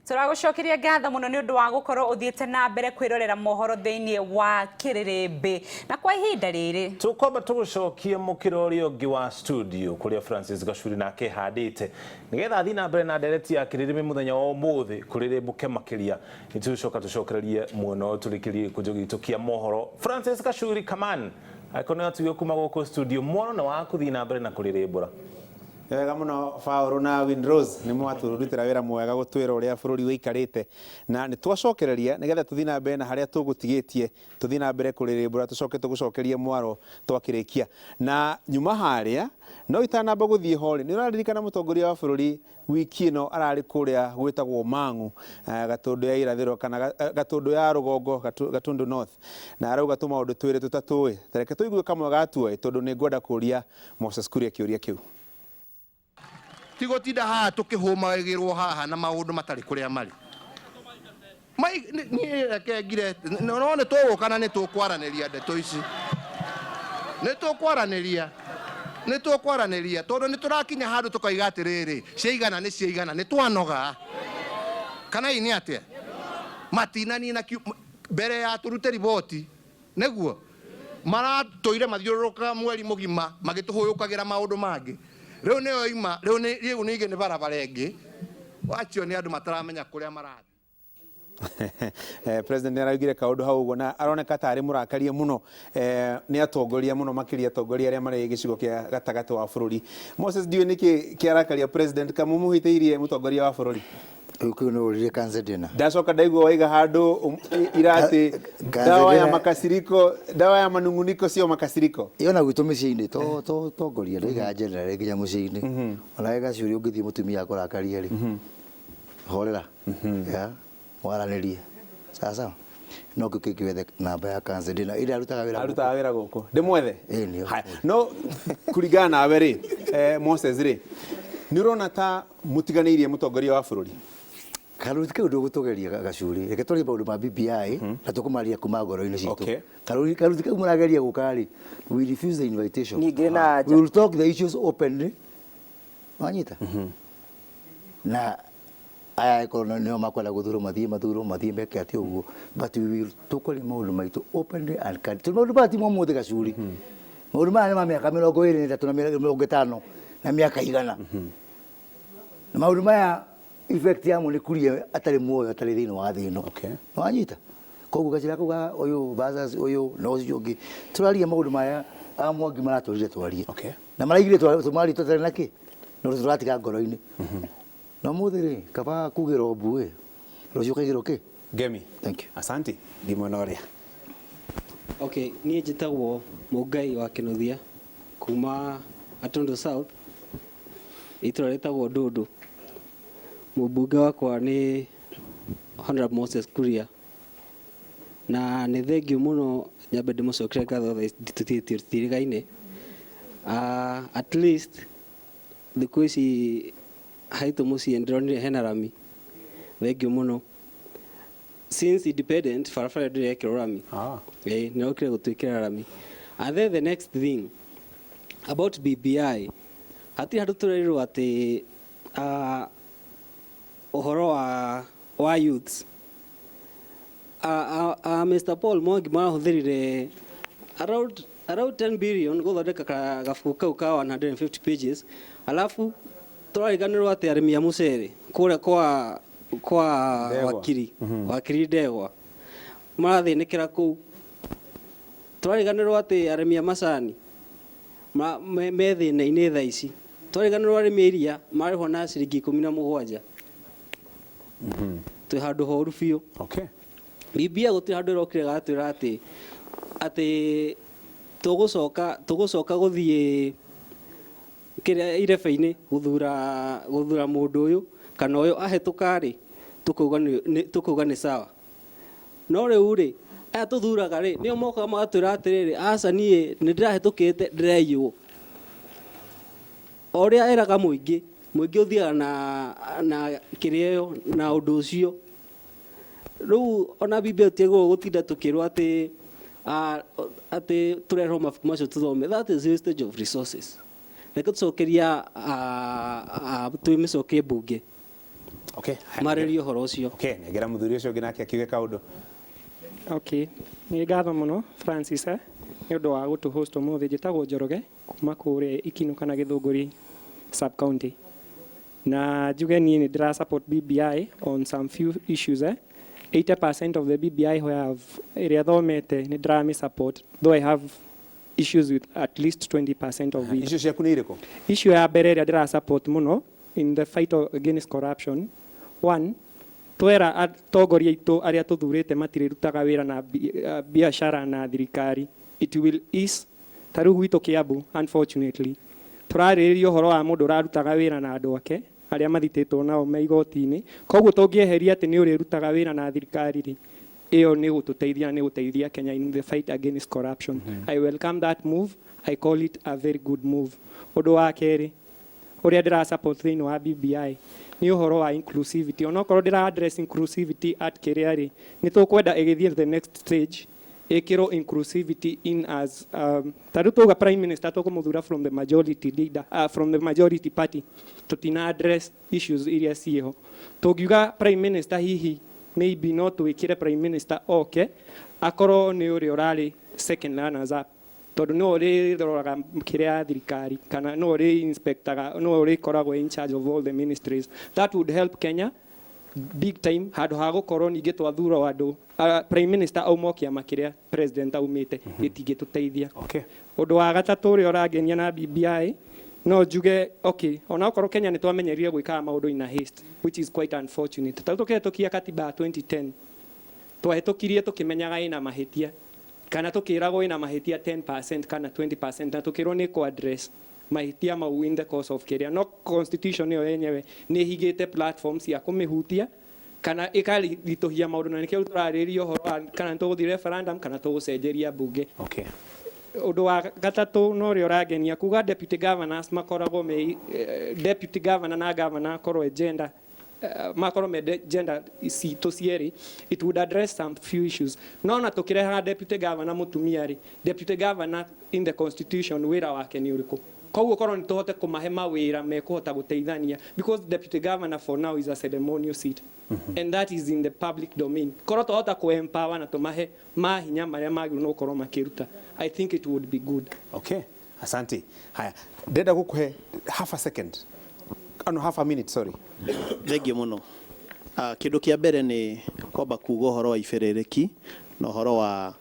Tũragũcokeria ngatho mũno nĩ ũndũ wa gũkorwo ũthiĩte na mbere kwĩrorera mohoro thĩinĩ wa Kĩrĩrĩmbĩ. Na kwa ihinda rĩrĩ, Tũkwamba tũgũcokie mũkĩra ũrĩa ũngĩ wa studio kũrĩa Francis Gacuri nake handĩte nĩgetha athiĩ na mbere na ndereti ya Kĩrĩrĩmbĩ mũthenya wa ũmũthĩ kũrĩrĩmbũke makĩria. Nĩ tũgũcoka tũcokererie mwena ũyũ tũrĩkĩrie gĩkũnjo gitũ kĩa mohoro. Francis Gacuri, come on, angĩkorwo nĩ watuire kuma gũkũ studio mwono nĩ wa kũthiĩ na mbere na kũrĩrĩmbũra. Nĩ wega mũno Paũlũ na Winrose nĩ mwatũrutĩra wĩra mwega gũtwĩra ũrĩa bũrũri ũikarĩte, na nĩ twacokereria nĩgetha tũthiĩ na mbere na harĩa tũgũtigĩtie, tũthiĩ na mbere kũrĩrĩmbũra tũcoke tũgũcokerie mwaro twakĩrĩkia. Na nyuma harĩa, no itanamba gũthiĩ ho rĩ, nĩ ũraririkana mũtongoria wa bũrũri wiki ĩno ararĩ kũrĩa gwĩtagwo Mang'u, Gatũndũ ya irathĩro kana Gatũndũ ya rũgongo, Gatũndũ North, na arauga tũmaũndũ twĩrĩ tũtatũĩ. Ta reke tũigue kamwe gatuo ĩ, tondũ nĩ ngwenda kũria Moses Kuria kĩũria kĩu. Ti gũtinda haha tũkĩhũmagĩrwo haha na maũndũ matarĩ kũrĩa marĩ. Niĩ reke ngire, no nĩ tũgũka na nĩ tũkwaranĩria ndeto ici. Nĩ tũkwaranĩria, nĩ tũkwaranĩria tondũ nĩ tũrakinya handũ tũkoiga atĩrĩrĩ, ciaigana nĩ ciaigana, nĩ twanoga. Kana hihi nĩ atĩa? Matinanina mbere ya tũrute riboti. Nĩguo, maratũire mathiũrũrũkaga mweri mũgima magĩtũhũyũkagĩra maũndũ mangĩ. Rĩu nĩyo ima, rĩu nĩ rĩu ningĩ nĩ barabara ĩngĩ. Acio nĩ andũ mataramenya kũrĩa marathiĩ. President nĩ araugire kaũndũ hau ũguo na aroneka ta arĩ mũrakarie mũno nĩ atongoria mũno makĩria atongoria arĩa marĩ gĩcigo kĩa gatagatĩ wa bũrũri. Moses, ndiũĩ nĩkĩ kĩarakaria president kamũmũhĩtĩirie mũtongoria wa bũrũri? Rĩu kĩu nĩ ũrire Kanzedena. Ndacoka ndaigua waiga handũ ira atĩ dawa ya makasiriko, dawa ya manunguniko sio makasiriko. Ĩyo na gwitũ mĩciĩ-inĩ to to tongoria ndoigaga generally nginya mũciĩ-inĩ. Ona we Gaciũri ũngĩthiĩ mũtumia akũrakarie rĩ, horera. Yeah, waranĩrie. Sawa sawa. No kĩu kĩngĩ wethe namba ya Kanzedena ĩrĩa arutaga wĩra gũkũ. Arutaga wĩra gũkũ. Ndĩmwethe? Ĩĩ nĩyo. Haya. No kũringana nawe rĩ, Moses rĩ, nĩ ũrona ta mũtiganĩirie mũtongoria wa bũrũri? Karũri kau ndũgũtũgeria Gacuri, reke twarie maũndũ ma BBI na tũkũmaria kuma ngoro-inĩ citũ. Karũri kau mũrageria gũka rĩ, we refuse the invitation. Niĩ ngĩrĩ na anja. We will talk the issues openly. Wanyita? Na aya angĩkorwo nĩo makwenda gũthurwo mathiĩ mathurwo mathiĩ meke atĩ ũguo, but we will tũkwaria maũndũ maitũ openly and candidly. Tondũ maũndũ maya ti ma ũmũthĩ Gacuri. Maũndũ maya nĩ ma mĩaka 23 na 50 na mĩaka 100. Na maũndũ maya effect yamo nĩ kuria atarĩ muoyo atarĩ thĩinĩ wa thĩ ĩno. Nĩwanyita? Koguo gacĩra kau ga ũyũ versus ũyũ na ũcio ũngĩ, tũraria maũndũ maya a Mwangi maratwĩrire twarie. Na maraigire tũmarie tũtarĩ na kĩ? Na ũndũ tũratiga ngoro-inĩ. Na ũmũthĩ rĩ, kaba kugĩrwo mbu ĩ, rũciũ ũkaigĩrwo kĩ? Ngemi. Thank you. Asanti. Thiĩ mwena ũrĩa. Okay, niĩ njĩtagwo Mũngai wa Kĩnuthia kuma Gatundu South, itũra rĩtagwo Ndundu. Mũmbunge wakwa nĩ Honorable Moses Kuria. Na nĩ thengiũ mũno nyambe ndĩmũcokerie ngatho thaa ici tũtiĩrĩgaine. At least thikũ ici haitũ mũciĩ nĩndĩronire hena rami. Thengiũ mũno. Since independent barabara ĩyo ndĩrekĩrwo rami. Ĩĩ nĩrokire gũtwĩkĩra rami. And then the next thing about BBI, hatirĩ handũ tũrerirwo atĩ ũhoro wa youths. Mr Paul Mwangi marahũthĩrire around 10 billion gũthondeka gabuku kau ka 150 pages, alafu tũrariganĩrwo atĩ arĩmi a mũcere kũrĩa kwa Ndegwa. Wakiri Ndegwa marathĩnĩkĩra kũu. Tũrariganĩrwo atĩ arĩmi a macani me thĩna-inĩ thaa ici. Tũrariganĩrwo arĩmi a iria marĩhwo na ciringi 17. Twĩ handũ horu biũ. BBI gũtirĩ handũ ĩrokire gatwĩra atĩ tũgũcoka gũthiĩ kĩrĩa irebe-inĩ gũthura mũndũ ũyũ kana ũyũ ahĩtũka rĩ, tũkauga nĩ sawa. No rĩu rĩ, aya tũthuraga rĩ, nĩo mokaga magatwĩra atĩrĩrĩ, aca niĩ nĩ ndĩrahĩtũkĩte ndĩraiywo. O ũrĩa eraga mũingĩ, mũingĩ ũthiaga na kĩrĩa ĩyo na ũndũ ũcio. Rĩu ona BBI tũtiagĩrĩirwo gũtinda tũkĩrwo atĩ tũreherwo mabuku macio tũthome. That is wastage of resources. Reke tũcokeria twĩmĩcokie mbunge. Okay. Marĩrie ũhoro ũcio. Okay, nengera mũthuri ũcio ũngĩ nake akiuge kaũndũ. Okay, nĩ ngatho mũno Francis nĩ ũndũ wa gũtũ host ũmũthĩ. Njĩtagwo Njoroge kuma kũrĩa Ikinu kana Gĩthũngũri sub county, na njuge niĩ nĩ ndĩra support BBI on some few issues. 80% of the BBI where ĩrĩa thomete nĩ ndĩramĩ support, though I have issues with at least 20% of it. Icio ciaku nĩ irĩkũ? Issue ya mbere ĩrĩa ndĩra support mũno in the fight against corruption, one, twera atongoria aitũ arĩa tũthurĩte matirĩrutaga wĩra na biacara na thirikari, it will ease. Ta rĩu gwitũ Kiambu, unfortunately, tũrarĩrĩria ũhoro wa mũndũ ũrarutaga wĩra na andũ ake arĩa mathitĩtwo nao me igoti-inĩ. Koguo tũngĩeheria atĩ nĩ ũrĩrutaga wĩra na thirikari rĩ, ĩyo nĩ gũtũteithia, nĩ gũteithia Kenya in the fight against corruption. I welcome that move. I call it a very good move. Ũndũ wa kerĩ ũrĩa ndĩra support thĩinĩ wa BBI nĩ ũhoro wa inclusivity. Onokorwo ndĩra address inclusivity at kĩrĩa rĩ, nĩ tũkwenda ĩgĩthiĩ the next stage ĩkĩrwo inclusivity in as ta rĩu twauga prime minister tũkũmũthura from the majority leader, from the majority party, tũtina address issues iria ciĩho. Tũngiuga prime minister hihi maybe no twĩkĩre prime minister oke akorwo nĩ ũrĩa ũrarĩ second runners up, tondũ no ũrĩroraga kĩrĩa ya thirikari kana no ũrĩ inspectaga, no ũrĩkoragwo in charge of all the ministries. That would help Kenya big time, handũ ha gũkorwo ningĩ twathura andũ prime minister auma o kĩama kĩrĩa president aumĩte, gĩtingĩtũteithia. Ũndũ wa gatatũ ũrĩa ũrangenia na BBI, no njuge okay, ona okorwo Kenya nĩ twamenyerire gwĩkaga maũndũ in a haste, which is quite unfortunate. Ta rĩu tũkĩhetũkia katiba ya 2010, twahĩtũkirie tũkĩmenyaga ĩna mahĩtia, kana tũkĩragwo ĩna mahĩtia 10% kana 20%, na tũkĩrwo nĩ kũ address mahĩtia mau in the course of kĩrĩa. No constitution ĩyo yenyewe nĩ ĩhingĩte platform cia kũmĩhutia kana ĩkaritũhia maũndũ, na nĩkĩo tũrarĩrĩria ũhoro wa kana nĩ tũgũthiĩ referendum kana tũgũcenjeria mbunge. Ũndũ wa gatatũ na ũrĩa ũrangenia, kuga deputy governors makoragwo me deputy governor na governor akorwo e gender, makorwo me gender citũ cierĩ, it would address some few issues. No na tũkĩrehaga deputy governor mũtumia rĩ, deputy governor in the constitution wĩra wake nĩ ũrĩkũ? Koguo korwo nĩ tũhote kũmahe mawĩra mekũhota gũteithania, because deputy governor for now is a ceremonial seat and that is in the public domain. Korwo twahota kũ empower na tũmahe mahinya marĩa magĩrĩirwo nĩ gũkorwo makĩruta, I think it would be good. Okay, asante. Haya, ndenda gũkũhe half a second, oh, no, half a minute, sorry. Thengiũ mũno. Kĩndũ kĩa mbere nĩ kwamba kuga ũhoro wa ibĩrĩrĩki na ũhoro wa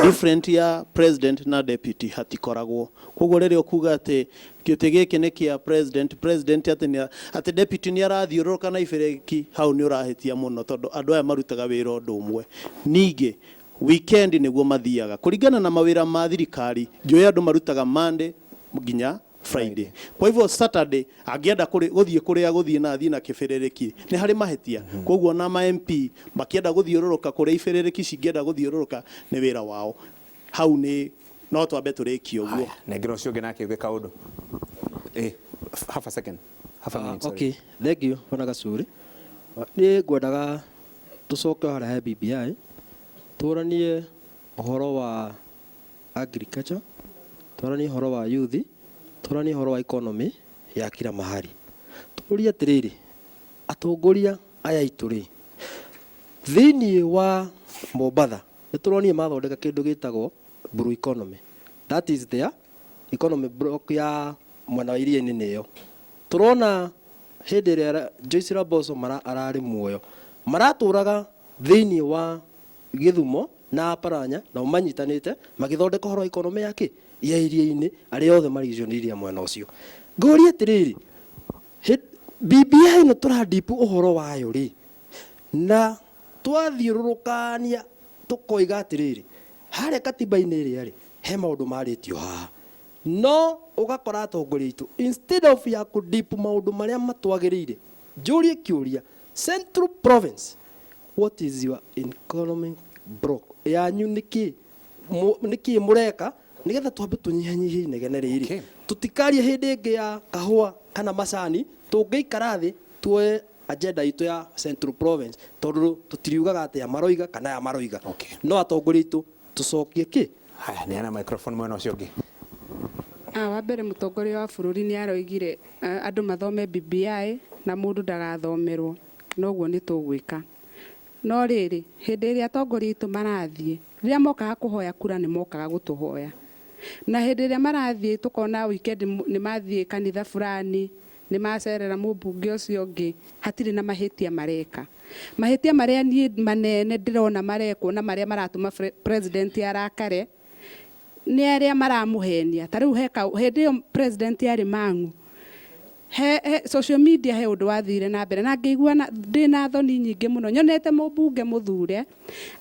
different ya president na deputy hatikoragwo. Koguo rĩrĩa ũkuga atĩ gĩtĩ gĩkĩ nĩ kĩa president, president atĩ nĩ atĩ deputy nĩ arathiũrũrũka na ibĩrĩrĩki, hau nĩ ũrahĩtia mũno, tondũ andũ aya marutaga wĩra ũndũ ũmwe. Ningĩ weekend nĩguo mathiaga kũringana na mawĩra ma thirikari. Njũĩ andũ marutaga Monday nginya Friday, kwa hivyo Saturday angĩenda gũthiĩ kũrĩa gũthiĩ na athiĩ na kĩbĩrĩrĩki, nĩ harĩ mahĩtia. Koguo na ma MP makĩenda gũthiũrũrũka kũrĩa ibĩrĩrĩki cingĩenda gũthiũrũrũka, nĩ wĩra wao. Hau nĩ no twambe tũrĩkie ũguo. Haya, nengera ũcio ũngĩ nake auge kaũndũ. Half a second, half a minute, sorry. Okay, thank you, bwana Gacuri. Niĩ ngwendaga tũcoke harĩa he BBI, tũranie ũhoro wa agriculture, twaranie ũhoro wa youth, twaranie ũhoro wa economy ya kila mahali. Tũrie atĩrĩrĩ, atongoria aya aitũ rĩ, thĩinĩ wa Mombatha nĩ tũronire mathondeka kĩndũ gĩtagwo blue economy. That is their economy block ya mwena wa iria-inĩ. Nĩyo tũrona hĩndĩ ĩrĩa Joyce Laboso mara ararĩ muoyo, maratũraga thĩinĩ wa Gĩthumo na Paranya nao manyitanĩte magĩthondeka ũhoro wa economy ya kĩ ya iria-inĩ, arĩa othe marigicĩirio nĩ iria mwena ũcio. Ngũria atĩrĩrĩ, BBI ĩno tũrandipu ũhoro wayo rĩ, na twathiũrũrũkania tũkoiga atĩrĩrĩ, harĩa katiba-inĩ ĩrĩa rĩ, he maũndũ marĩtio haha, no ũgakora atongoria aitũ instead of ya kũdipu maũndũ marĩa matwagĩrĩire. Njũrie kĩũria, Central Province, what is your economic block yanyu? Nĩkĩ nĩkĩ mũreka nĩgetha twambe tũnyihanyihie inegene rĩrĩ? Tũtikarie hĩndĩ ĩngĩ ya kahũa kana macani. Tũngĩikara thĩ tuoe agenda itũ ya Central Province, tondũ tũtiriugaga atĩ aya maroiga kana aya maroiga. No atongoria aitũ tũcokie kĩ. Haya, neana microphone mwena ũcio ũngĩ. Wa mbere, mũtongoria wa bũrũri nĩ aroigire andũ mathome BBI. Na mũndũ ndagathomerwo, noguo nĩ tũgwĩka. No rĩrĩ, hĩndĩ ĩrĩa atongoria aitũ marathiĩ, rĩrĩa mokaga kũhoya kura nĩ mokaga gũtũhoya. Na hĩndĩ ĩrĩa marathiĩ tũkona weekend nĩ mathiĩ kanitha fulani, nĩ macerera mũmbunge ũcio ũngĩ, hatirĩ na mahĩtia mareka. Mahĩtia marĩa niĩ manene ndĩrona marekwo na marĩa maratũma president arakare nĩ arĩa maramũhenia. Ta rĩu heka hĩndĩ ĩyo president arĩ Mang'u, he social media he ũndũ wathire na mbere na ngĩigua ndĩna thoni nyingĩ mũno nyonete mũmbunge mũthure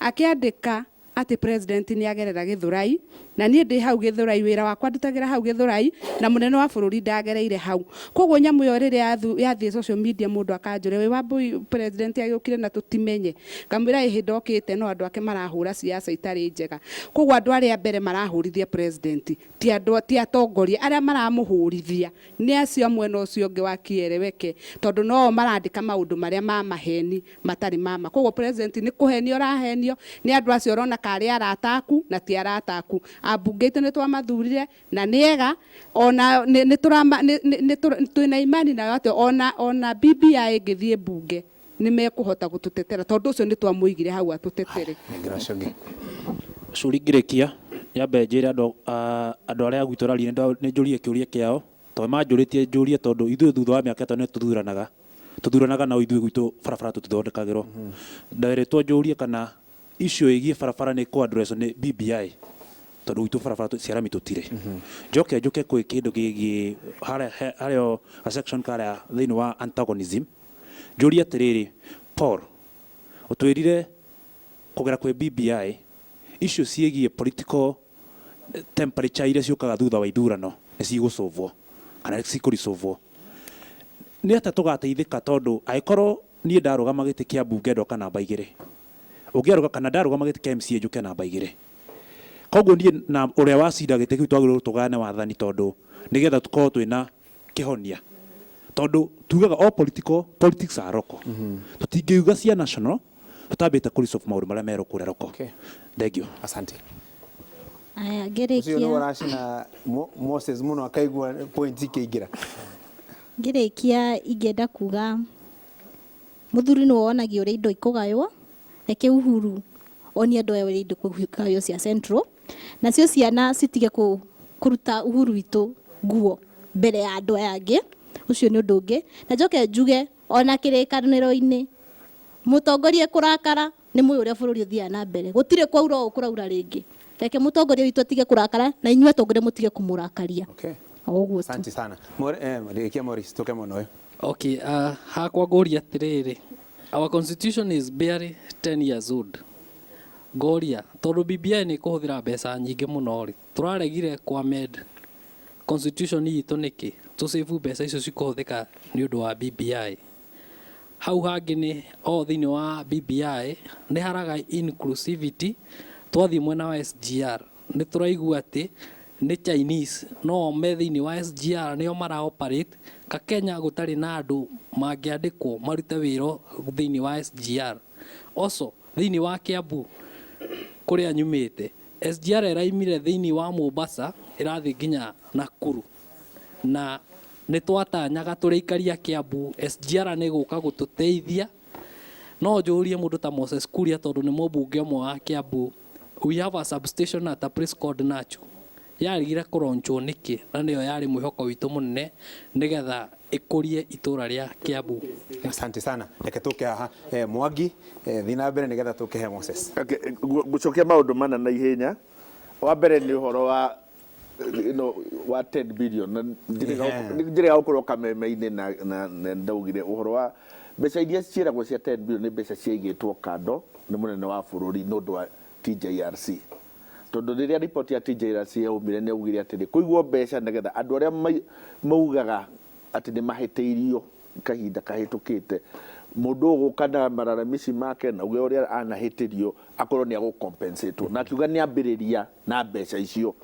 akĩandĩka atĩ president nĩ agerera Gĩthũrai, na niĩ ndĩ hau Gĩthũrai, wĩra wakwa ndutagĩra hau Gĩthũrai, na mũnene wa bũrũri ndagereire hau. Koguo nyamũ ĩyo rĩrĩa yathiĩ social media, mũndũ akanjũria, "Wĩ Wambui, president agĩũkire na tũtimenye?" Ngamwĩra ĩ hĩndĩ okĩte, no andũ ake marahũra siasa itarĩ njega. Koguo andũ arĩa mbere marahũrithia president ti andũ, ti atongoria. Arĩa maramũhũrithia nĩ acio a mwena ũcio ũngĩ wa Kieleweke, tondũ no marandĩka maũndũ marĩa ma maheni matarĩ mama. Koguo president nĩ kũhenio ũrahenio nĩ andũ acio ũrona karĩ arata aku na ti arata aku. Ambunge aitũ nĩ twamathurire na nĩ ega, ona nĩ tũrama nĩ twĩna imani nayo atĩ ona BBI ĩngĩthiĩ mbunge nĩ mekũhota gũtũtetera, tondũ ũcio nĩ twamũigire hau atũtetere. Nengera ũcio ũngĩ. Curi ngĩrĩkia, nyambe njĩre andũ andũ arĩa a gwitũ rari nĩ njũrie kĩũria kĩao, tondũ manjũrĩtie njũrie, tondũ ithuĩ thutha wa mĩaka 5 nĩ tũthuranaga, no ithuĩ gwitũ barabara tũtithondekagĩrwo. Nderĩtwo njũrie kana icio ĩgiĩ barabara nĩ kũ address nĩ BBI, tondũ gwitũ barabara cia rami tũtirĩ. Njoke njũke kwĩ kĩndũ gĩgiĩ harĩa harĩa a section karĩa thĩinĩ wa antagonism, njũrie atĩrĩrĩ, Paul, ũtwĩrire kũgera kwĩ BBI icio ciĩgiĩ political temperature iria ciũkaga thutha wa ithurano nĩ cigũcũvwo kana cikũricũvwo. Nĩ atĩa tũgateithĩka? Tondũ angĩkorwo niĩ ndarũgama gĩtĩ kĩa mbunge ndoka namba 2, ũngĩarũga kana ndarũgama gĩtĩ kĩa MCA njũke namba 2, koguo niĩ na ũrĩa wacinda gĩtĩ kĩu twagĩrĩirwo tũgayane wathani, tondũ nĩgetha tũkorwo twĩna kĩhonia, tondũ tugaga all political politics are local. Tũtingĩuga cia national tũtambĩte kũ resolve maũndũ marĩa merwo kũrĩa local. Thank you. Asante. Aya, ũcio nĩ ngĩrĩkia ũracina Moses mũno, akaigua point ikĩingĩra. Ngĩrĩkia, ingĩenda kuga mũthuri nĩwe wonagia ũrĩa indo ikũgaywo. Reke Uhuru onie andũ aya ũrĩa indo ikũgaywo cia Central, nacio ciana citige kũruta Uhuru witũ nguo mbere ya andũ aya angĩ. Ũcio nĩ ũndũ ũngĩ. Na njoke njuge ona kĩrĩkanĩro-inĩ, mũtongoria kũrakara nĩ mũĩ ũrĩa bũrũri ũthiaga na mbere. Gũtirĩ kwaura ũũ kũraura rĩngĩ. Reke mũtongoria witũ atige kũrakara, na inyuĩ atongoria mũtige kũmũrakaria. O ũguo tu. Asante sana. Rĩkia Morris, tũke mwena ũyũ. Okay, hakwa ngũria atĩrĩrĩ, our constitution is barely 10 years old. Ngoria, tondũ BBI nĩ ĩkũhũthĩra mbeca nyingĩ mũno rĩ, tũraregire kwa amend constitution itũ nĩkĩ? Tũsave mbeca icio cikũhũthĩka nĩ ũndũ wa BBI. Hau hangĩ nĩ o thĩinĩ wa BBI nĩ haraga inclusivity. Twathiĩ mwena wa SGR nĩ tũraigua atĩ nĩ Chinese no me thĩinĩ wa SGR, nĩo mara operate ka Kenya, gũtarĩ na andũ mangĩandĩkwo marute wĩra thĩinĩ wa SGR. Also thĩinĩ wa Kiambu kũrĩa nyumĩte, SGR ĩraimire thĩinĩ wa Mombasa ĩrathiĩ nginya Nakuru, na nĩ twatanyaga tũrĩ aikaria Kiambu SGR nĩ gũka gũtũteithia. No njũrie mũndũ ta Moses Kuria, tondũ nĩ mũmbunge ũmwe wa Kiambu, we have a substation at a place called Nachu, yarigire kũronchwo nĩkĩ, na nĩyo yarĩ mwĩhoko witũ mũnene nĩgetha ĩkũrie itũra rĩa Kiambu? Asante sana. Reke tũke haha, Mwangi, thiĩ na mbere nĩgetha tũke he Moses. Okay, ngũcokia maũndũ mana na ihenya. Wa mbere nĩ ũhoro wa wa 10 billion, na njĩrĩga gũkorwo kameme-inĩ na ndaugire ũhoro wa mbeca iria ciĩragwo cia 10 billion nĩ mbeca ciaigĩtwo kando nĩ mũnene wa bũrũri nĩ ũndũ wa TJRC, tondũ rĩrĩa riboti ya TJRC yaumire nĩ augire atĩrĩ kũigwo mbeca nĩgetha andũ arĩa maugaga atĩ nĩ mahĩtĩirio kahinda kahĩtũkĩte, mũndũ ũgũka na mararamici make na uge ũrĩa anahĩtĩrio akorwo nĩ agũcompensatwo, na akiuga nĩ ambĩrĩria na mbeca icio.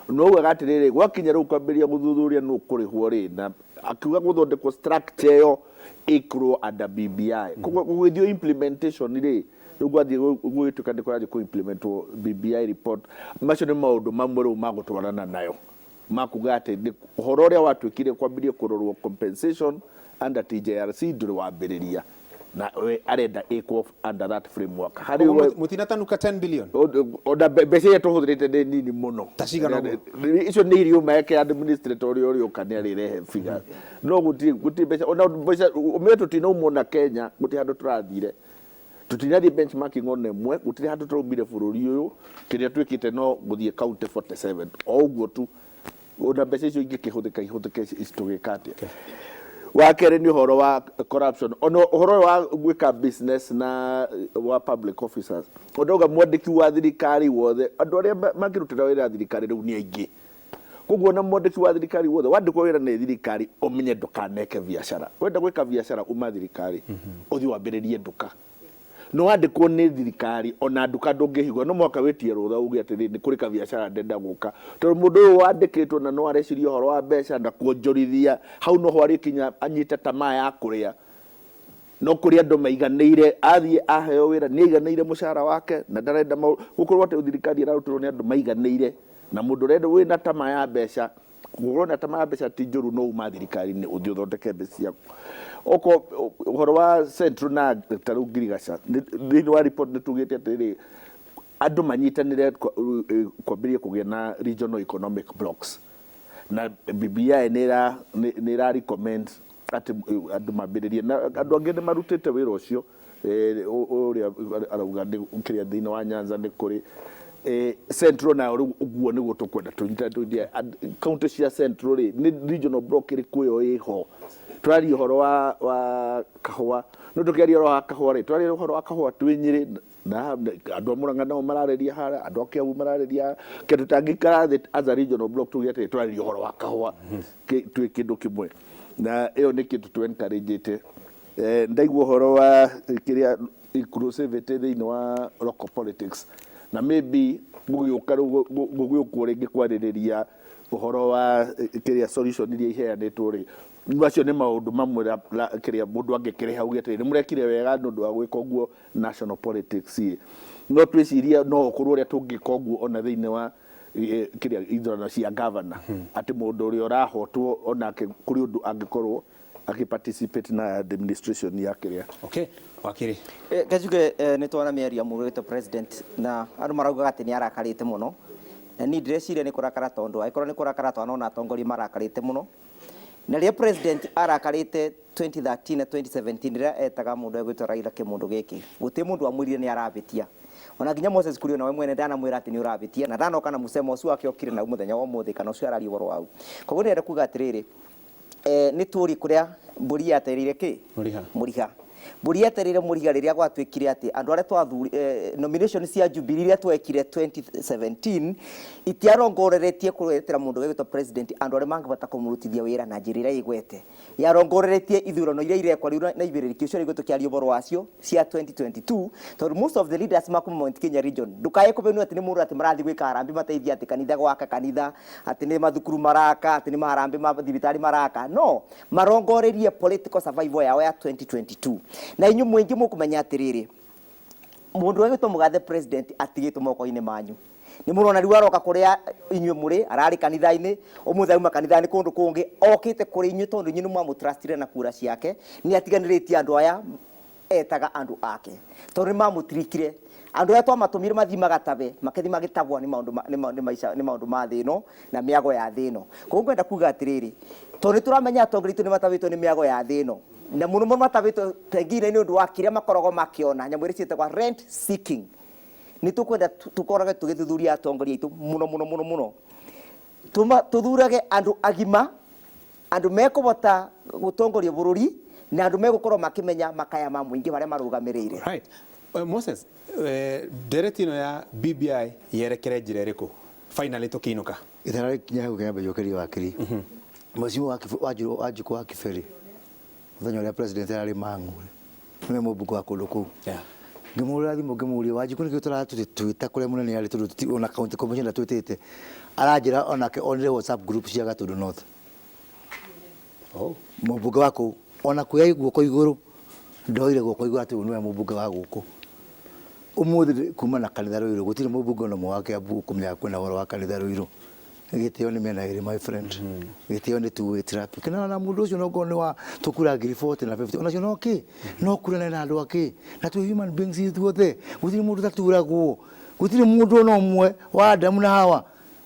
No ugaga atĩrĩrĩ, gwakinya rĩu kwambĩrĩria gũthuthuria nũ kũrĩhwo rĩ, na akiuga gũthondekwo structure ĩyo ĩkorwo under BBI. Koguo gũgĩthiĩ implementation rĩ, rĩu gwathiĩ gũgĩtuĩka nĩ kũrathiĩ kũ implementwo BBI report, macio nĩ maũndũ mamwe rĩu magũtwarana nayo makuga atĩ nĩ ũhoro ũrĩa watuĩkire kwambĩrĩria kũrorwo compensation. Under TJRC ndũrĩ wambĩrĩria na we arenda ĩkwo under that framework. Harĩ Koguo mũtinatanuka 10 billion? Ona mbeca iria tũhũthĩrĩte nĩ nini mũno. Ta cigana ũguo? Icio nĩ irio meke administrator ũrĩa ũrĩũka nĩ arĩrehe figure, no gũtirĩ mbeca, ona mbeca ũmenye tũtinaumwo na Kenya, gũtirĩ handũ tũrathire, tũtinathiĩ benchmarking ona ĩmwe, gũtirĩ handũ tũraumire bũrũri ũyũ. Kĩrĩa twĩkĩte no gũthiĩ county 47 o ũguo tu. Ona mbeca icio ingĩkĩhũthĩka ihũthĩke tũgĩka atĩa? Wa kerĩ nĩ ũhoro wa corruption, ona ũhoro ũyũ wa gwĩka business na wa public officers. Ũndauga mwandĩki wa thirikari wothe, andũ arĩa mangĩrutĩra wĩra thirikari rĩu nĩ aingĩ, koguo ona mwandĩki wa thirikari wothe wandĩkwo wĩra nĩ thirikari, ũmenye ndũkaneke biacara. Wenda gwĩka biacara, uma thirikari ũthiĩ wambĩrĩrie nduka. No wandĩkwo nĩ thirikari, ona nduka ndũngĩhingũra, no mũhaka wĩtie rũtha uge atĩrĩrĩ, nĩ kũrĩ kabiacara ndenda gũka, tondũ mũndũ ũyũ wandĩkĩtwo na no areciria ũhoro wa mbeca na kuonjorithia hau noho arĩkinya anyite tamaa ya kũrĩa. No kũrĩ andũ maiganĩire, athiĩ aheo wĩra nĩ aiganĩire mũcara wake na ndarenda gũkorwo atĩ thirikari ĩrarutĩrwo nĩ andũ maiganĩire. Na mũndũ ũrenda wĩna tamaa ya mbeca, gũkorwo na tamaa ya mbeca ti njũru, no uma thirikari-inĩ ũthiĩ ũthondeke mbeca ciaku. Oko ũhoro wa central na ta rĩu ngirigaca, thĩinĩ wa report nĩ tugĩte atĩrĩrĩ, andũ manyitanĩre kwambĩrĩria kũgĩa na regional economic blocks, na BBI nĩ ĩra recommend atĩ andũ mambĩrĩrie, na andũ angĩ nĩ marutĩte wĩra ũcio. Ũrĩa arauga nĩ kĩrĩa thĩinĩ wa Nyanza nĩ kũrĩ central, nayo rĩu ũguo nĩguo tũkwenda tũnyitane tũnyitane. County cia central rĩ, nĩ regional block ĩrĩkũ ĩyo ĩho? Tũraria ũhoro wa kahũa, no tũkĩaria ũhoro wa kahũa rĩ, tũraria ũhoro wa kahũa twĩ Nyĩrĩ na andũ a Murang'a nao mararĩria harĩa, andũ a Kiambu mararĩria haha. Kĩndũ tũtangĩikara thĩ as a regional block tuge atĩrĩ, tũrarĩria ũhoro wa kahũa twĩ kĩndũ kĩmwe, na ĩyo nĩ kĩndũ tũ encourage. Ndaigua ũhoro wa kĩrĩa inclusivity thĩinĩ wa local politics, na maybe gũgĩũka rĩu gũgĩũkwo rĩngĩ kwarĩrĩria ũhoro wa kĩrĩa solution iria iheanĩtwo rĩ, macio nĩ maũndũ mamwe kĩrĩa mũndũ angĩkĩrĩha auge atĩrĩ, nĩ mũrekire wega nĩ ũndũ wa gwĩka ũguo national politics ĩ. No twĩcirie no ũkorwo ũrĩa tũngĩka ũguo ona thĩinĩ wa kĩrĩa ithurano cia governor, atĩ mũndũ ũrĩa ũrahotwo onake kũrĩ ũndũ angĩkorwo akĩparticipate na administration ya kĩrĩa. Okay, wakiri. Kajuge, nĩ twona mĩario ya mũndũ wĩtwo president, na andũ maraugaga atĩ nĩ arakarĩte mũno, na niĩ ndĩreciria nĩ kũrakara, tondũ angĩkorwo nĩ kũrakara twanona atongoria marakarĩte mũno. Na rĩrĩa president arakarĩte 2013 na 2017, rĩrĩa etaga mũndũ egwĩtwo Raila kĩmũndũ gĩkĩ, gũtirĩ mũndũ wamwĩrire nĩ arabĩtia. Ona nginya Moses Kuria nawe mwene ndanamwĩra atĩ nĩ ũrabĩtia, na ndanoka na mũcemo ũcio wake okire nau mũthenya wa ũmũthĩ, kana ũcio araria ũhoro wau. Koguo ndĩrenda kuga atĩrĩrĩ, nĩ tũri kũrĩa mbũri yatereire kĩ? Mũriha. Mũriha. Mbũri yatereire mũriha rĩrĩa gwatuĩkire atĩ andũ arĩa twathuri, nomination cia Jubilee iria twekire 2017 itiarongoreretie kũretera mũndũ wĩtwo president andũ arĩa mangĩhota kũmũrutithia wĩra na njĩra ĩrĩa ĩgwete. Yarongoreretie ithurano iria irekwo rĩu na ibĩrĩrĩki ũcio rĩu tũkĩaria ũhoro wacio cia 2022, tondũ most of the leaders ma kuma Mount Kenya region, ndũkae kũmenwo atĩ nĩ mũndũ atĩ marathiĩ gwĩka harambee mateithie atĩ kanitha gwaka kanitha, atĩ nĩ mathukuru maraka, atĩ nĩ maharambee ma thibitarĩ maraka, no marongoreirie political survival yao ya 2022. Na inyuĩ mũingĩ mũkũmenya atĩrĩrĩ, mũndũ ũrĩa wĩtwo mũgathe president atigĩtwo moko-inĩ manyu. Nĩ mũrona rĩu aroka kũrĩa inyuĩ mũrĩ, ararĩ kanitha-inĩ, ũmũthĩ auma kanitha-inĩ kũndũ kũngĩ, okĩte kũrĩ inyuĩ tondũ inyuĩ nĩ mwamũtrustire na kura ciake. Nĩ atiganĩrĩtie andũ aya etaga andũ ake, tondũ nĩ mamũtirikire. Andũ arĩa twamatũmire mathiĩ magatabe, makĩthiĩ magĩtabwo nĩ maũndũ nĩ nĩ maica, nĩ maũndũ ma thĩ ĩno na mĩago ya thĩ ĩno. Koguo ngwenda kuga atĩrĩrĩ, tondũ nĩ tũramenya atongoria aitũ nĩ matabĩtwo nĩ mĩago ya thĩ ĩno, na mũno mũno matabĩtwo pengine nĩ ũndũ wa kĩrĩa makoragwo makĩona, nyamũ iria ciĩtagwo rent seeking. Nĩ tũkwenda tũkorage tũgĩthuthuria atongoria aitũ mũno mũno mũno mũno. Tũthurage andũ agima, andũ mekũhota gũtongoria bũrũri, na andũ megũkorwo makĩmenya makaya ma mũingĩ marĩa marũgamĩrĩire. Right. Moses, ndereti ĩno ya BBI yerekere njĩra ĩrĩkũ? Finally tũkĩinũka. Itara kinya hau kĩamba njokerie wakiri. Mheshimiwa Wanjikũ wa Kiberi, mũthenya ũrĩa president ararĩ Mang'u, nĩwe mũmbunge wa kũndũ kũu. Ngĩmũhũrĩra thimũ ngĩmũria, Wanjikũ nĩkĩo tũratwĩta kũrĩa mũnene arĩ, tondũ ona county commissioner ndatwĩtĩte. Aranjĩra onake onire WhatsApp group cia Gatundu North. Mũmbunge wa kũu ona kuoya guoko igũrũ ndoire guoko igũrũ atĩ ũyũ nĩwe mũmbunge wa gũkũ. Ũmũthĩ kuma na kanitha Ruiru gũtirĩ mũmbunge ona ũmwe wa Kiambu ũkũmenyaga kwĩna ũhoro wa kanitha Ruiru. Gĩtĩo nĩ mĩena ĩrĩ, my friend. Gĩtĩo nĩ two way traffic. Na mũndũ ũcio no korwo nĩ wa tũkura ngiri 40 na 50, onacio no kĩ no kurane na andũ akĩ, na twĩ human beings ithuothe. Gũtirĩ mũndũ ũtaturagwo, gũtirĩ mũndũ ona ũmwe wa Adamu na Hawa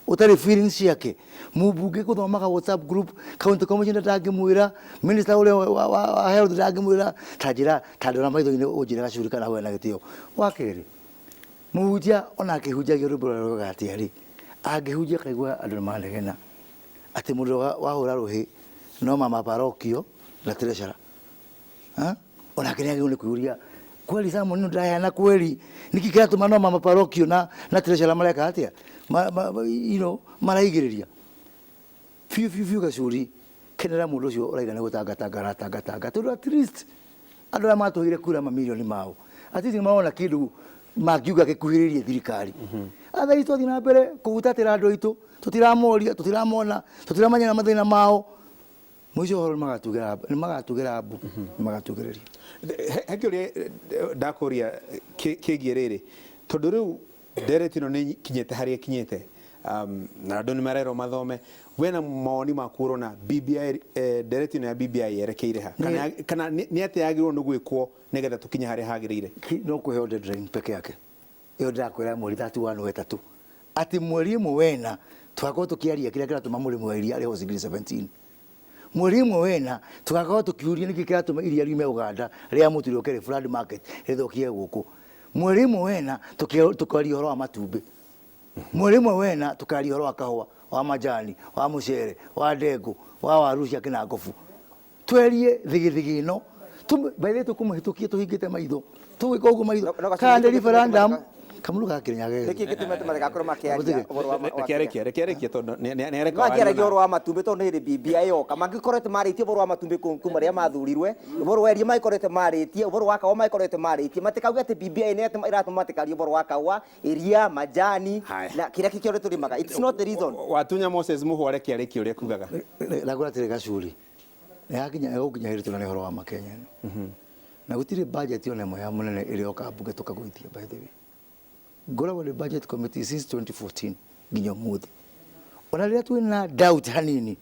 ũtarĩ feelings ciake. Mũmbunge gũthomaga WhatsApp group, county commissioner ndangĩmwĩra, minister ũrĩa wa health ndangĩmwĩra, ta njĩra ta ndora maitho-inĩ ũnjĩre Gacuri kana we na gĩtĩo. Wa kerĩ, mũhunjia ona akĩhunjagia rwĩmbo rũrĩa rwega atĩa rĩ, angĩhunjia akaigua andũ nĩ manegena atĩ mũndũ ũrĩa wahũra rũhĩ no mama parokio na treasurer. Ha? Onake nĩ agĩrĩirwo nĩ kwĩyũria kweli sermon ĩno ndĩraheana kweli nĩkĩ kĩratũma no mama parokio na treasurer mareka atĩa, maraigĩrĩria biũ biũ biũ. Gacuri, kenera mũndũ ũcio ũraiga nĩ gũtangatanga aratangatanga, tondũ at least andũ arĩa matũheire kura mamirioni mao, at least nĩ marona kĩndũ mangiuga gĩkuhĩrĩrie thirikari. Athai twathiĩ na mbere kũhutatĩra andũ aitũ, tũtiramoria, tũtiramona, tũtiramenya na mathĩna mao, mũico ũhoro nĩ magatugĩra mbu, nĩ magatugĩrĩria. He kĩũria ndakũria kĩgiĩ rĩrĩ, tondũ rĩu ndereti ĩno nĩ kinyĩte harĩa ĩkinyĩte, na andũ nĩ marerwo mathome. We na mawoni maku ũrona BBI, ndereti ĩno ya BBI yerekeire ha, kana nĩ atĩa yagĩrĩirwo nĩ gwĩkwo nĩgetha tũkinye harĩa hagĩrĩire? No kũheo deadline peke yake ĩyo ndĩrakwĩra, mweri 31 wetatũ, atĩ mweri ĩmwe wena tũgakorwo tũkĩaria kĩrĩa kĩratũma mũrĩmi wa iria arĩhwo ciringi 17. Mweri ĩmwe wena tũgakorwo tũkiũria nĩkĩ kĩratũma iria riume Uganda rĩa mũtu rĩũke rĩ flood market rĩthũkie gũkũ. Mweri ĩmwe wena tũkaria ũhoro wa matumbĩ. Mweri ĩmwe wena tũkaria ũhoro wa kahũa, wa majani, wa mũcere, wa ndengũ, wa waru cia kĩnangobu. Twerie thigithigi ĩno by the way, tũkũmĩhĩtũkia tũhingĩte maitho, tũgwĩka ũguo maitho. No kana nĩ Gacuri, referendum kamũndũ gakĩrĩnyaga. Nĩkĩ gĩtũmĩte matigakorwo makĩaria ũhoro wa Reke arĩkie, reke arĩkie, tondũ nĩ areka. Makĩaragia ũhoro wa matumbĩ tondũ nĩ hĩndĩ BBI yoka. Mangĩkoretwo marĩtie ũhoro wa matumbĩ kuma rĩrĩa mathurirwe, ũhoro wa iria magĩkoretwo marĩtie, ũhoro wa kahũa magĩkoretwo marĩtie, matikauge atĩ BBI nĩ ĩratũma matikarie ũhoro wa kahũa, iria, majani na kĩrĩa kĩothe tũrĩmaga. It's not the reason. Watunya Moses Mũhwa, reke arĩkie ũrĩa kugaga. Ndagwĩra atĩrĩ Gacuri, nĩ hakinya gũkinya hĩndĩ tũrane ũhoro wa makenya ĩno, na gũtirĩ budget ona ĩmwe ya mũnene ĩrĩoka mbunge tũkagũithia. By the way, ngoragwo nĩ budget committee since 2014 nginya ũmũthĩ. Ona rĩrĩa twĩna doubt hanini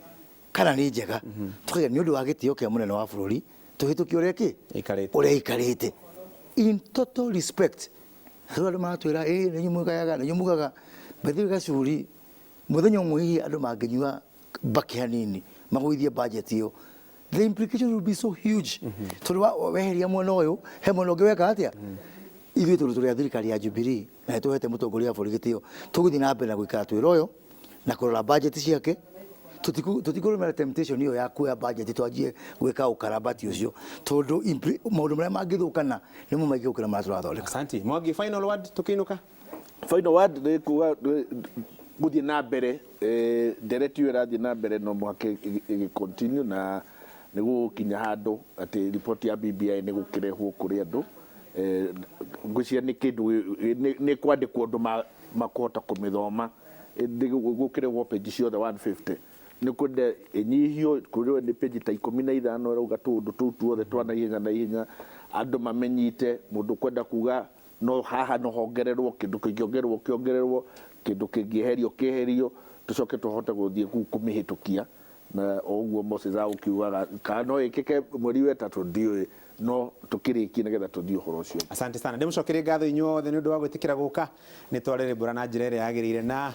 kana nĩ njega, tukauga nĩ ũndũ wa gĩtĩo kĩa mũnene wa bũrũri tũhĩtũkie ũrĩa kĩ Ĩikarĩte. Ũrĩa ikarĩte, in total respect. Rĩu andũ maratwĩra ĩ nĩ inyuĩ mũgayaga, nĩ inyuĩ mugaga. By the way Gacuri, mũthenya ũmwe hihi andũ mangĩnyua mbaki hanini magũithie budget ĩyo, the implication will be so huge, tondũ weheria mwena ũyũ, he mwena ũngĩ weka atĩa. Ithuĩ tondũ tũrĩ a thirikari ya Jubilee na nĩ tũhete mũtongoria wa bũrũri gĩtĩo, tũgũthiĩ na mbere na gũikara twĩ loyal na kũrora budget ciake. Tũtikũrũmĩrĩra temptation ĩyo ya kuoya budget twanjie gwĩka ũkarabati ũcio, tondũ maũndũ marĩa mangĩthũkana nĩmo maingĩ gũkĩra marĩa tũrathondeka. Asante. Mwangi, final word tukiinuka. Final word nĩ kuga gũthiĩ na mbere, ndereti ĩyo ĩrathiĩ na mbere, no mũhaka ĩgĩ continue, na nĩ gũgũkinya handũ atĩ riboti ya BBI nĩ gũkĩrehwo kũrĩ andũ. Ngwĩciria nĩ kĩndũ nĩ kwandĩkwo ũndũ makũhota kũmĩthoma. Nĩ gũkĩrehwo page ciothe 150, nĩ kwenda ĩnyihio kũrĩ nĩ page ta 15, ĩrauga tũũndũ tũu tuothe twa naihenya naihenya andũ mamenyite. Mũndũ kwenda kuga no haha no hongererwo kĩndũ, kĩngĩongererwo kĩongererwo, kĩndũ kĩngĩeherio kĩeherio, tũcoke tũhote gũthiĩ kũu kũmĩhĩtũkia. Na o ũguo Moses agũkiugaga, kana no ĩkĩke mweri wa ĩtatũ ndiũĩ, no tũkĩrĩkie nĩgetha tũthiĩ ũhoro ũcio. Asante sana. Ndĩmũcokerie ngatho inyuothe nĩ ũndũ wa gwĩtĩkĩra gũka. Nĩ twarĩrĩmbũra na njĩra ĩrĩa yagĩrĩire, na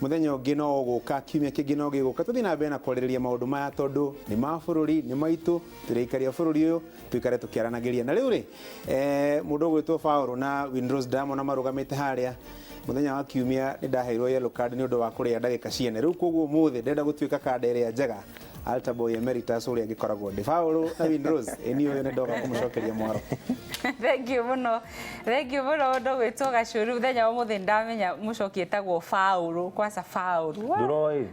mũthenya ũngĩ no ũgũka, kiumia kĩngĩ no gĩgũka, tũthiĩ na mbere na kwarĩrĩria maũndũ maya, tondũ nĩ ma bũrũri, nĩ maitũ, tũrĩ aikari a bũrũri ũyũ, tũikare tũkĩaranagĩria. Na rĩu rĩ, mũndũ ũgwĩtwo Paul na Winrose Diamond marũgamĩte harĩa. Mũthenya wa kiumia nĩ ndaheirwo yellow card nĩ ũndũ wa kũrĩa ndagĩka ciene. Rĩu koguo ũmũthĩ ndĩrenda gũtuĩka kanda ĩrĩa njega, Altar Boy Emeritus ũrĩa ngĩkoragwo ndĩ. Paul na Winrose, ĩni ũyũ nĩ ndoka kũmũcokeria mwaro. Thank you mũno, thank you mũno. Mũndũ gwĩtwo Gacũru, mũthenya wa ũmũthĩ ndamenya mũcoki etagwo Faũrũ kwaca Faũrũ. Ndũroĩ?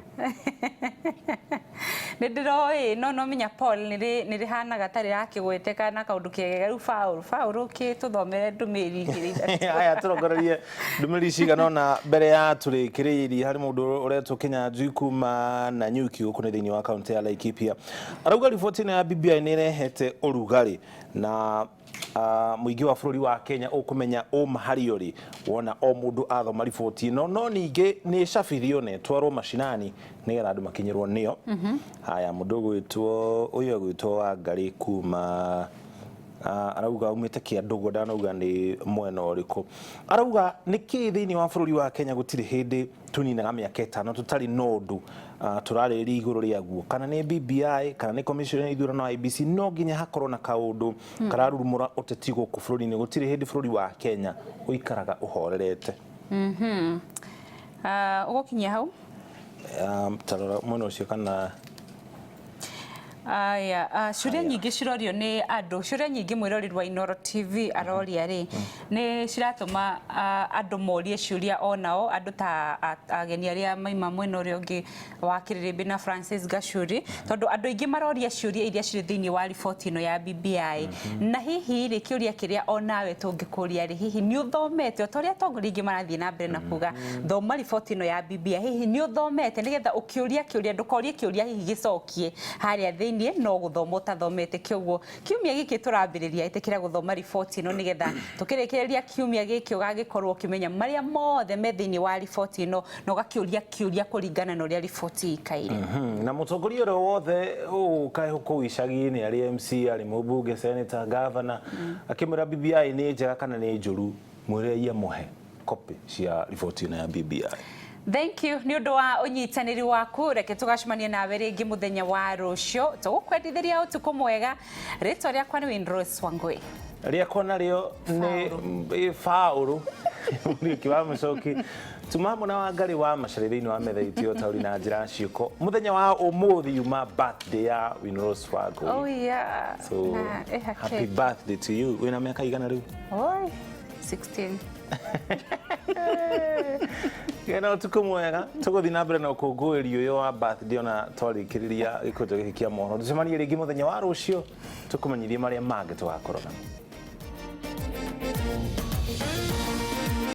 Nĩ ndĩroĩ, no menya Paul nĩ rĩhanaga ta rĩrakĩgweteka na kaũndũ kegega. Rĩu Faũrũ, Faũrũ, kĩ tũthomere ndũmĩrĩri igĩrĩ ithatũ. Haya, tũrongorerie ndũmĩrĩri cigana ũna mbere ya tũrĩkĩrĩirie. Harĩ mũndũ ũretwo Kĩnyanjui kuma Nanyuki, gũkũ nĩ thĩinĩ wa kaunti ya Laikipia, arauga riboti ĩno ya BBI nĩ ĩrehete ũrugarĩ na Mũingĩ wa bũrũri wa Kenya ũkũmenya ũma harĩa ũrĩ wona o mũndũ athoma riboti ĩno, no ningĩ nĩ ĩcabithio na ĩtwarwo macinani nĩgetha andũ makinyĩrwo nĩyo. Haya, mũndũ ũgwĩtwo ũyũ egwĩtwo Wangarĩ kuma arauga aumĩte Kĩandũgũ, ndanauga nĩ mwena ũrĩkũ. Arauga nĩkĩ thĩinĩ wa bũrũri wa Kenya gũtirĩ hĩndĩ tũninaga mĩaka 5 tũtarĩ na ũndũ tũrarĩrĩria igũrũ rĩaguo, kana nĩ BBI kana nĩ commission ya ithurano IEBC, no nginya hakorwo na kaũndũ kararurumũra ũteti gũkũ bũrũri-inĩ. Gũtirĩ hĩndĩ bũrũri wa Kenya ũikaraga ũhorerete. Ũgũkinyia hau? Tarora mwena ũcio kana. Aya, ciũria nyingĩ cirorio nĩ andũ, ciũria nyingĩ mwĩroreri wa Inooro TV aroria rĩ, nĩ ciratũma andũ morie ciũria onao, andũ ta ageni arĩa maima mwena ũrĩa ũngĩ wa Kĩrĩrĩmbĩ na Francis Gachuri, tondũ andũ aingĩ maroria ciũria iria cirĩ thĩinĩ wa riboti ĩno ya BBI. Na hihi rĩ, kĩũria kĩrĩa onawe tũngĩkũria rĩ, hihi nĩ ũthomete o ta ũrĩa atongoria aingĩ marathiĩ na mbere na kuga thoma riboti ĩno ya BBI, hihi nĩ ũthomete nĩgetha ũkĩũria kĩũria ndũkorie kĩũria hihi gĩcokie harĩa thĩinĩ, no gũthoma ũtathomete. Kĩoguo kiumia gĩkĩ tũrambĩrĩria, ĩtĩkĩra gũthoma riboti ĩno nĩgetha tũkĩrĩkĩrĩria kiumia gĩkĩ ũgagĩkorwo ũkĩmenya marĩa mothe me thĩinĩ wa riboti ĩno na ũgakĩũria kĩũria kũringana na ũrĩa riboti ĩikaire. Na mũtongoria ũrĩa wothe ũgũka kũu icagi-inĩ, arĩ MC, arĩ mũmbunge, senator, governor, akĩmwĩra BBI nĩ njega kana nĩ njũru, mwĩre amũhe copy cia riboti ĩno ya BBI. Thank you nĩ ũndũ wa ũnyitanĩri waku. Reke tũgacemania nawe rĩngĩ mũthenya wa rũciũ. Tũgũkwendithĩria ũtukũ mwega. Rĩtwa rĩakwa nĩ Winrose Wangui. Rĩakwa narĩo nĩ Faũrũ Mũriũki wa Mũcoki. Tuma hamwe na Wangarĩ wa Macharia thĩinĩ wa metha itũ ya ũtaũri na njĩra ciĩko. Mũthenya wa ũmũthĩ yuma birthday ya Winrose Wangui. Oh yeah. So Na, ĩha happy cake. birthday to you. Wĩna mĩaka igana rĩu? Oi, 16. Gena ũtukũ mwega. Tũgũthiĩ na mbere na ũkũngũĩri ũyũ wa birthday ona twarĩkĩrĩria gĩkũnjo gĩkĩ kĩa mohoro. Tũcemanie rĩngĩ mũthenya wa rũciũ tũkũmenyithie marĩa mangĩ tũgakorwo namo.